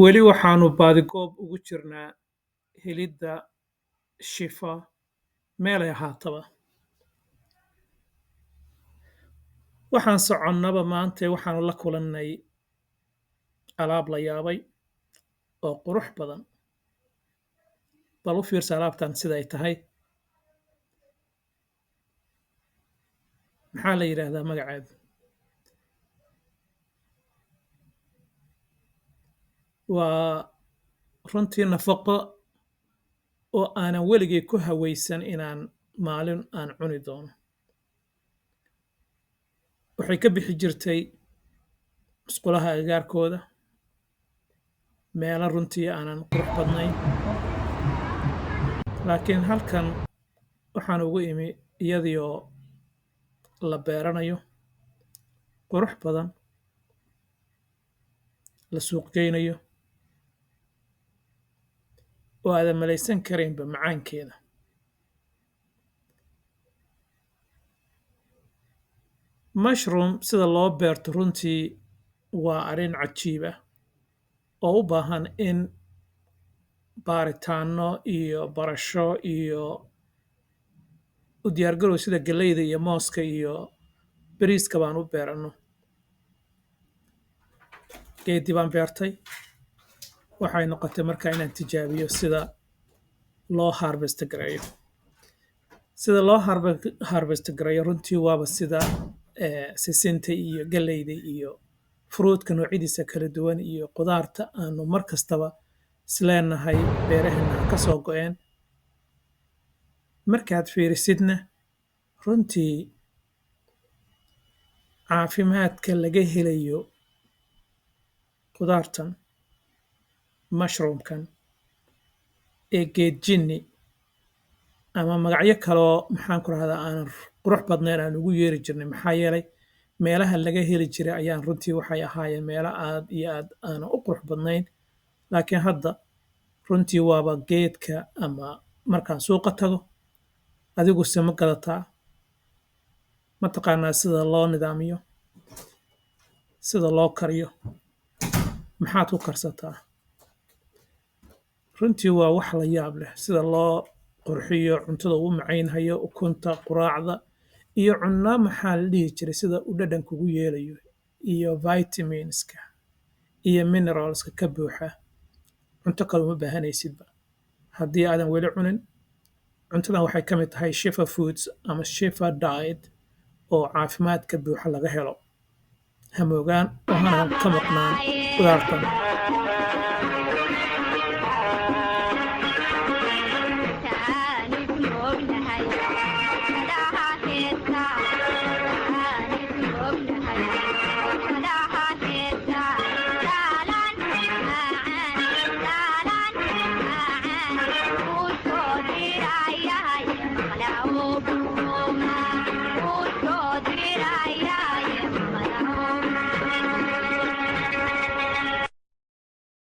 Weli waxaannu baadigoob ugu jirnaa helidda Shifa meelay ahaataba. Waxaan soconnaba maanta waxaanu la kulannay alaab la yaabay oo qurux badan. Bal u fiirsa alaabtan sida ay tahay. Maxaa la yidhaahdaa magaceeda? Waa runtii nafaqo oo aanan weligay ku hawaysan inaan maalin aan cuni doono. Waxay ka bixi jirtay musqulaha agagaarkooda, meelo runtii aanan qurux badnayn. Laakiin halkan waxaan ugu imi iyadoo la beeranayo, qurux badan, la suuq geynayo, oo aadan malaysan karaynba macaankeeda. Mushroom sida loo beerto runtii waa arrin cajiib ah oo u baahan in baaritaanno iyo barasho iyo u diyaargarow sida galleyda iyo mooska iyo bariiska baan u beeranno. Geeddii baan beertay, waxay noqotay markaa inaan tijaabiyo sida loo harvest gareeyo. Sida loo harvest gareeyo runtii waaba sida sisinta iyo galleyda iyo fruitka noocyadiisa kala duwan iyo qudaarta aanu mar kastaba isleenahay beeraheena ka soo go'een. Markaad fiirisidna runtii caafimaadka laga helayo qudaartan mushroomkan ee geed jinni ama magacyo kaloo maxaan ku rahdaa aanan qurux badnayn aan ugu yeeri jirnay, maxaa yeelay meelaha laga heli jiray ayaan runtii waxay ahaayeen meelo aad iyo aad aanan u qurux badnayn. Laakiin hadda runtii waaba geedka ama markaan suuqa tago, adiguse ma gadataa? Ma taqaanaa sida loo nidaamiyo, sida loo kariyo, maxaad ku karsataa? Runtii waa wax la yaab leh sida loo qurxiyo cuntada uu macaynhayo, ukunta, quraacda iyo cunno maxaa la dhihi jiray sida uu dhadhanka ugu yeelayo iyo vitaminska iyo mineralska ka buuxa. Cunto kale uma baahanaysidba haddii aadan weli cunin. Cuntadan waxay ka mid tahay Shifa Foods ama Shifa Diet oo caafimaadka buuxa laga helo. Hamoogaan oo hana ka maqnaan qudaartan.